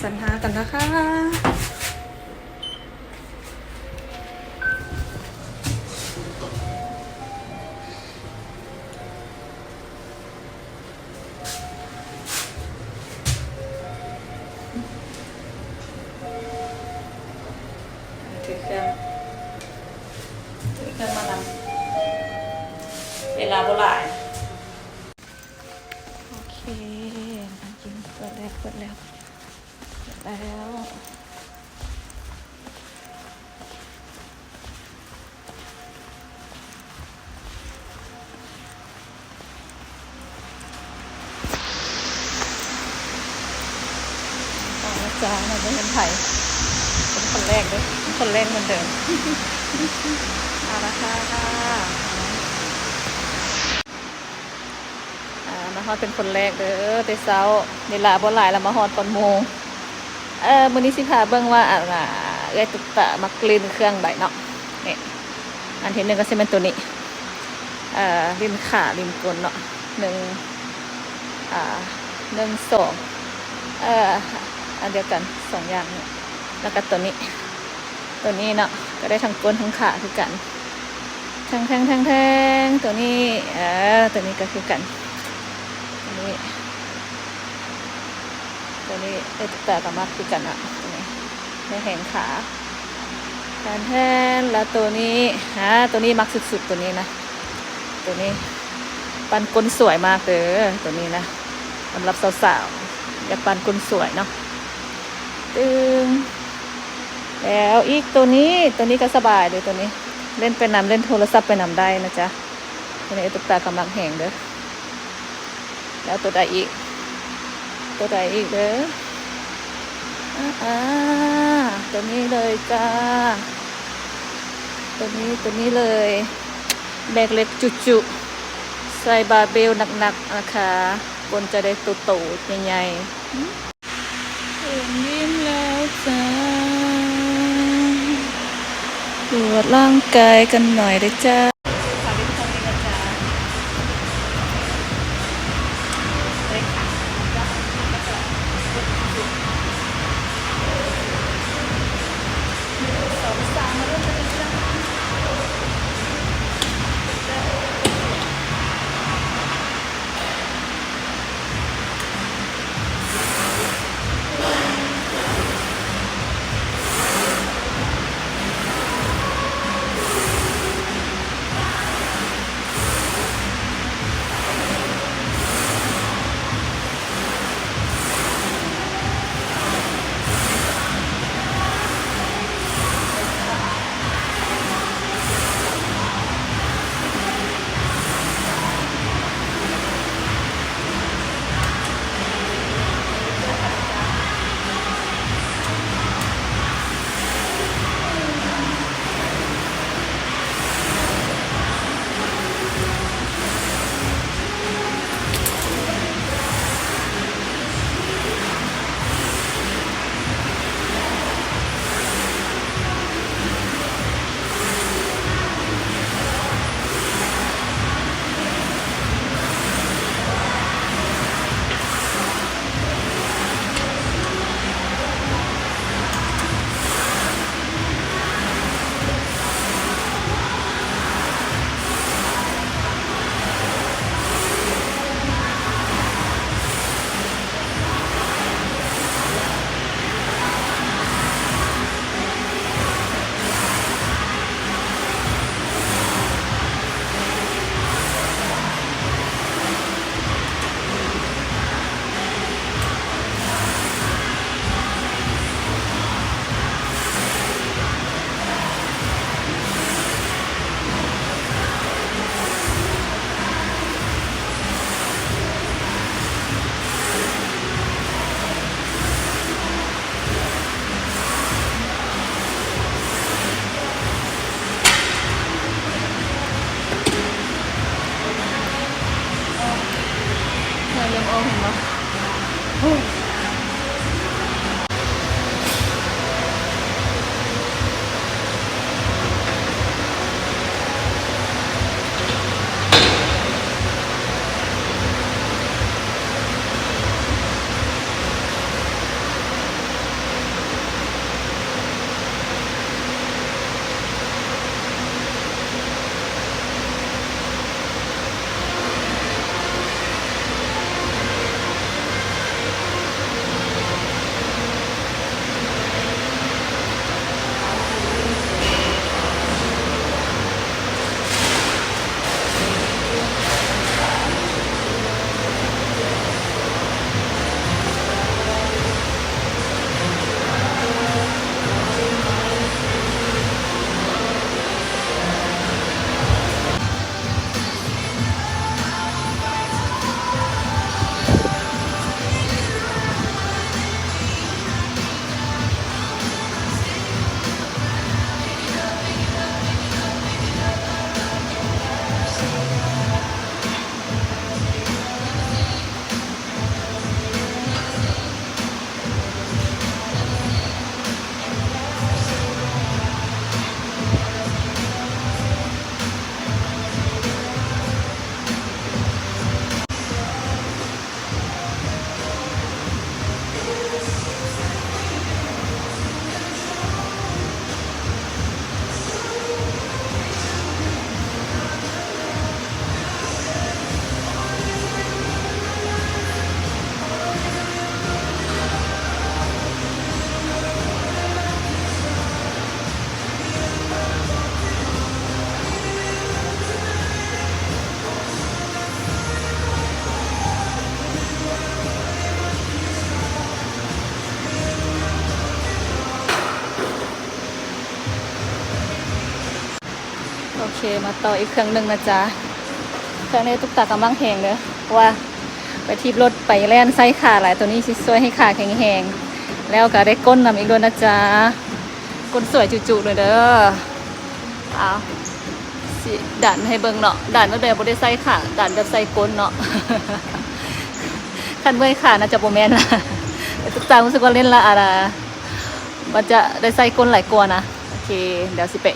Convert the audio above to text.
ສັນຫາກັນນະຄະ. ຖືເຄື່ອງ ຖືເຄື່ອງມານຳ ເວລາບໍ່ຫຼາຍ. ໂອເຄ ມາກິນ ເປີດແລ້ວ ເປີດແລ້ວ ເປີດແລ້ວ. ເອົາລະຈ້າ ຍັງບໍ່ເຫັນໃຜ ເປັນຄົນແລກເດີ້ ເປັນຄົນແລກເໝືອນເດີມ. ເອົາລະຄ່ະ ອ່າ ມາຮອດເປັນຄົນແລກເດີ້ ແຕ່ເຊົ້າ ເວລາບໍ່ຫຼາຍລະມາຮອດກ່ອນໝູ່. ເອີ ມື້ນີ້ຊິພາເບິ່ງວ່າ ອັນ ເອື້ອຍຕຸກຕາມັກຫຼິ້ນເຄື່ອງໃດເນາະ. ນີ້ ອັນທີໜຶ່ງກໍຊິແມ່ນໂຕນີ້ ເອີ ຫຼິ້ນຂາຫຼິ້ນກົ້ນເນາະ ໜຶ່ງ ອ່າ ໜຶ່ງ ສອງ ເອີ ອັນດຽວກັນ ສອງຢ່າງນີ້ ແລ້ວກໍໂຕນີ້ ໂຕນີ້ເນາະ ກໍໄດ້ທັງກົ້ນທັງຂາຄືກັນ ແທງໆໆໆ ໂຕນີ້ ເອີ ໂຕນີ້ກໍຄືກັນ ໂຕນີ້ ໂຕນີ້ເອື້ອຍຕຸກຕາກໍມັກຄືກັນເນາະ ໂຕນີ້ ໄດ້ແຮງຂາ ແທນໆ ແລ້ວໂຕນີ້ ອາ ໂຕນີ້ມັກສຸດໆ ໂຕນີ້ນະ ໂຕນີ້ ປັ່ນກົ້ນສວຍມາກເດີ້ ໂຕນີ້ນະ ສຳລັບສາວໆ ຢາກປັ່ນກົ້ນສວຍເນາະ ຕຶງ ແລ້ວອີກໂຕນີ້ ໂຕນີ້ກໍສະບາຍເດີ້ ໂຕນີ້ ເລ່ນໄປນຳ ເລ່ນໂທລະສັບໄປນຳໄດ້ນະຈ໊ະ ໂຕນີ້ເອື້ອຍຕຸກຕາກໍມັກແຮງເດີ້. ແລ້ວໂຕໃດອີກ ໂຕໃດອີກເດີ້ ອາໆ ໂຕນີ້ເລີຍຈ້າ ໂຕນີ້ ໂຕນີ້ເລີຍ ແບກເຫຼັກຈຸໆ ໃສ່ບາເບວໜັກໆ ນະຄະ ກົ້ນຈະໄດ້ໂຕໆ ໃຫຍ່ໆ. ເລີ່ມຍິ້ມແລ້ວຈ້າ ກວດຮ່າງກາຍກັນໜ້ອຍເດີ້ຈ້າ. ເຄ ມາຕໍ່ອີກເຄື່ອງໜຶ່ງນະຈ໊ະ. ເຄື່ອງນີ້ຕຸກຕາກຳລັງແຮງເດີ ເພາະວ່າໄປຖີບລົດໄປແລ່ນໃຊ້ຂາຫຼາຍ, ໂຕນີ້ຊິຊ່ວຍໃຫ້ຂາແຂງແຮງ ແລ້ວກໍໄດ້ກົ້ນນຳອີກດ້ວຍນະຈ໊ະ. ກົ້ນສວຍຈຸໆເລີຍເດີ. ເອົາ ຊິດັນໃຫ້ເບິ່ງເນາະ, ດັນແບບບໍ່ໄດ້ໃສ່ຂາ, ດັນແບບໃສ່ກົ້ນເນາະ. ຄັນເມື່ອຍຂາໜ້າຈະບໍ່ແມ່ນລະ. ແຕ່ຕຸກຕາຮູ້ສຶກວ່າຫຼິ້ນລະອາລາ ມັນຈະໄດ້ໃສ່ກົ້ນຫຼາຍກວ່ານະ. ໂອເຄ ດຽວຊິໄປ